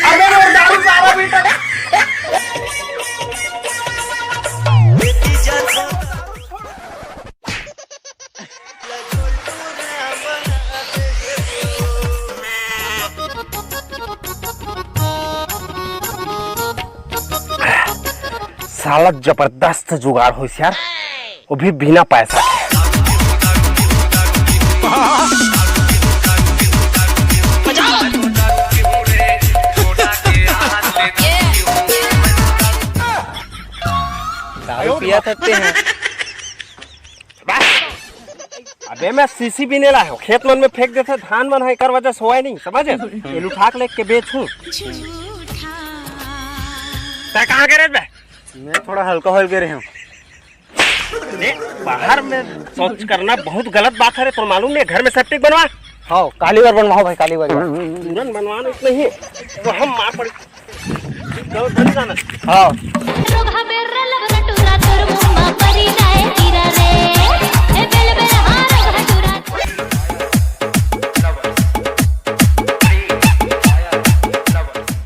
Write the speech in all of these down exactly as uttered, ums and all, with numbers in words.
अबे वो दारू सारा बेटा। साला जबरदस्त जुगाड़ होइस यार, वो भी बिना पैसा के। दारू पिया थकते हैं। अबे मैं सीसी बिने ला हो, खेत मन में फेंक देथे धान मन ह, एकर वजह से होय नहीं, समझ? ये उठा के लेके बेचूं। तै कहाँ गिरे बे? मैं थोड़ा हल्का होल गिरे हूँ। अरे, बाहर में शौच करना बहुत गलत बात है रे, तो मालूम नहीं? घर में सेप्टिक बनवा। हाँ, काली बार बनवाओ भाई, काली बार। तुरंत बनवा नहीं, नहीं तो हम मार पड़। चलो, चल जाना। हाँ।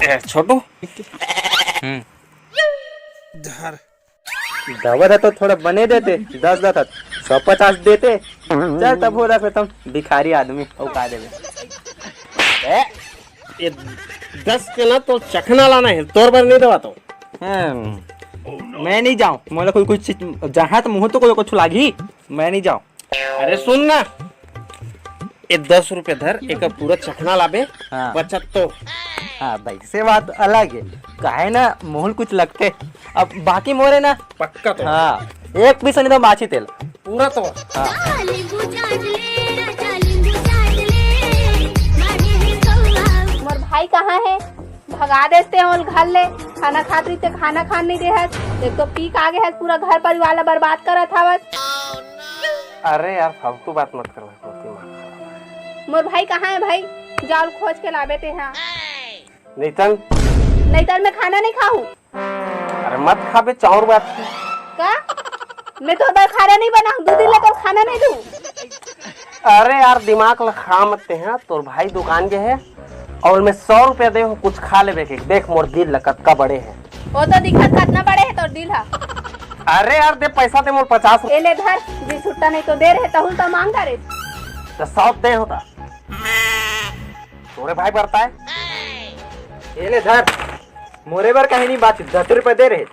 ए, छोटू। हम्म। धर। दवा था तो थोड़ा बने देते, दस दा था, सौ पचास देते। चल तब हो रहा खत्म, भिखारी आदमी, वो का देवे। ए, ये दस के ना तो चखना लाना है, तोर बर नहीं दवा तो। हम्म, मैं नहीं जाऊँ, मोला कोई कुछ चीज जहाँ तो मुँह तो कोई कुछ लागी, मैं नहीं जाऊँ। अरे सुन ना, ये दस रुपये धर, एक पूरा चखना लाबे, हाँ। बचत तो। हाँ भाई, से बात अलग है, काहे ना मोहल कुछ लगते। अब बाकी मोरे ना। पक्का तो। हाँ, एक भी सनी तो बाची तेल। पूरा तो। हाँ। मोर भाई कहाँ है? भगा देते हैं ओल घर ले। खाना खात रही ते खाना खान नहीं देहत। एक तो पी के आगे है, पूरा घर परिवार ला बर्बाद करत हवत। अरे यार, फालतू बात मत कर, मोर दिमाग खराब है। मोर भाई कहाँ है भाई? जाओ खोज के लाबे ते हाँ। नैतन। नैतन मैं खाना नहीं खाऊं। अरे मत खाबे, चाउर बात की। का? मैं तो बर खाना नहीं बनाऊं, दो दिन ले तो खाना नहीं दूं। अरे यार, दिमाग ला खा मत ते हाँ, तोर भाई दुकान गे है और मैं सौ रुपया दे हूँ, कुछ खा लेबे के। देख मोर दिल ला कतका बड़े है। वो तो दिखत कतना बड़े है तोर दिल हा। अरे यार, दे पैसा दे मोर पचास रुपया। ए ले धर, जी छुट्टा नहीं तो दे रहे, तहुल तो मांगता रे। तो सौ दे होता। तोरे भाई बढ़ता है। ए ले धर, मोरे बर कहीं नहीं बात, दस रुपया दे रहे।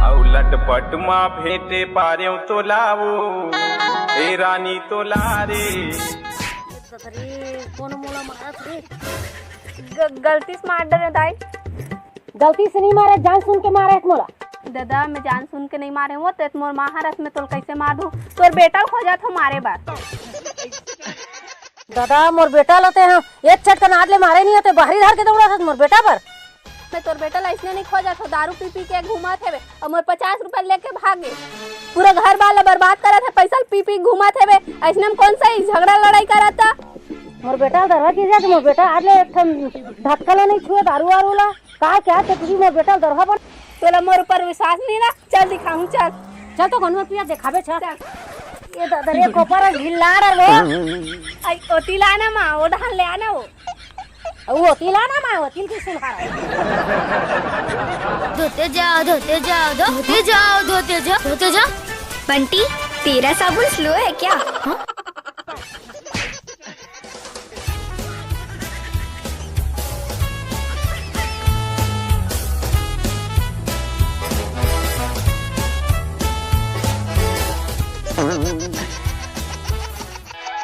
अउ लटपट मा भेंटे पारेव तोला वो, ए रानी तोला रे। अरे, कोनो मोला मारत रे। ग-, गलती से मार डरे दाई। गलती से नहीं मारे, जान सुन के मारे मोला। दादा, मैं जान सुन के नहीं मारे हूँ, ते मोर माँ हरस में तोल कैसे मार दूँ? तोर बेटा ल खोजत हूँ मारे बर। दादा, मोर बेटा ल ते हैं, एक चटकन आद ले मारे नहीं होते, बाहरी धर के दौड़ा था मोर बेटा पर। मैं तोर बेटा ला इसने नहीं खोजत हो, दारू पी पी के घूमत हेवे और मोर पचास रुपया लेके भागे। पूरा घर बार ला बर्बाद करत है, पैसा पी पी घूमत हेवे। ऐसने में कौन सा ही झगड़ा लड़ाई करत था? मोर बेटा ला दरहा की जात, मोर बेटा आज ले एक ठन धक्का ला नहीं छुए दारू वारू ला। का क्या ते तुझी मोर बेटा ला दरहा बन। तोला मोर ऊपर विश्वास नहीं ना, चल दिखाऊं, चल। चल तो गनवा पिया देखाबे, चल। चल। ये दादा रे, कोपर ढिल्ला रे वो। आई, ओती लाना माँ, वो ढाल ले आना वो। वो तिला ना माँ, वो तिल की सुलहार। धोते जाओ, धोते जाओ, धोते जाओ, धोते जाओ, धोते जाओ। बंटी, तेरा साबुन स्लो है क्या? हाँ?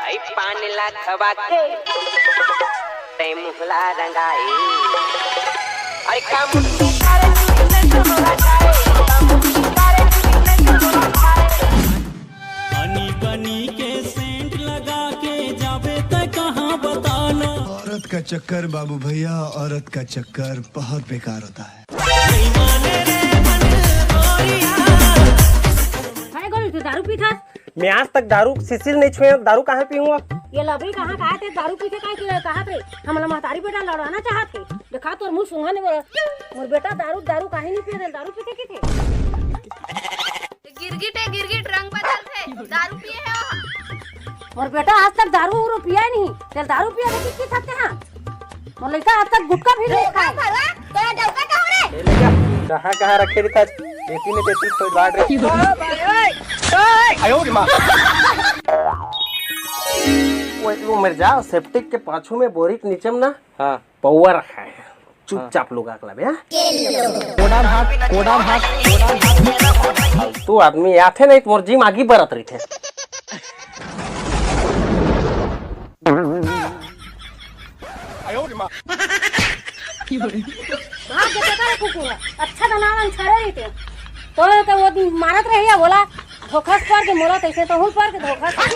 आई पान ला खवा के तै मुहला रंगाई। आई का मुट्ठी करे तू ने समझ आए, का मुट्ठी करे तू ने समझ आए। हनी बनी के सेंट लगा के जाबे तै कहाँ बताना। औरत का चक्कर बाबू भैया, औरत का चक्कर बहुत बेकार होता है। मैं आज तक दारू सीसी ल नइ छुए हंव, दारू कहाँ पीहूं अब? ये लबरी कहाँ, कहाँ ते दारू पीथे, काय के कहा थे? हमला महतारी बेटा लड़वाना चाहत हे। देखा तोर मुंह सुंघा नहीं बोला। मोर बेटा दारू, दारू काहे नहीं पिए, दारू पीथे की थे? गिरगिट हे, गिरगिट रंग बदलथे, दारू पिए हे ओहा। मोर बेटा आज तक दारू उरू पिया नहीं, तेल दारू पिया नहीं की थकते हैं। मोर लइका आज तक गुटखा भी नहीं खाए। भगवान, तोरा डौका कहूं रे? ए लइका, कहाँ कहाँ रखे रहिथस? बेटी ने तेती खोज बाट रे। आयो रे माँ। वो, वो मर जा, सेप्टिक के पाछू में बोरी के नीचे में ना, हाँ। पौवा रखा है, चुपचाप लुगा के लाबे, हाँ? कोडार हाथ, कोडार हाथ, कोडार हाथ। फालतू आदमी आथे नहीं तो मोर जीम आगी बरत रहिथे। भाग के देखा रे कुकुर, अच्छा दनावन छड़े रहिथे। तो, तो वो दिन मारत रहिया बोला, धोखा से पड़ के मोला तैसे तो हूँ पड़ के धोखा से।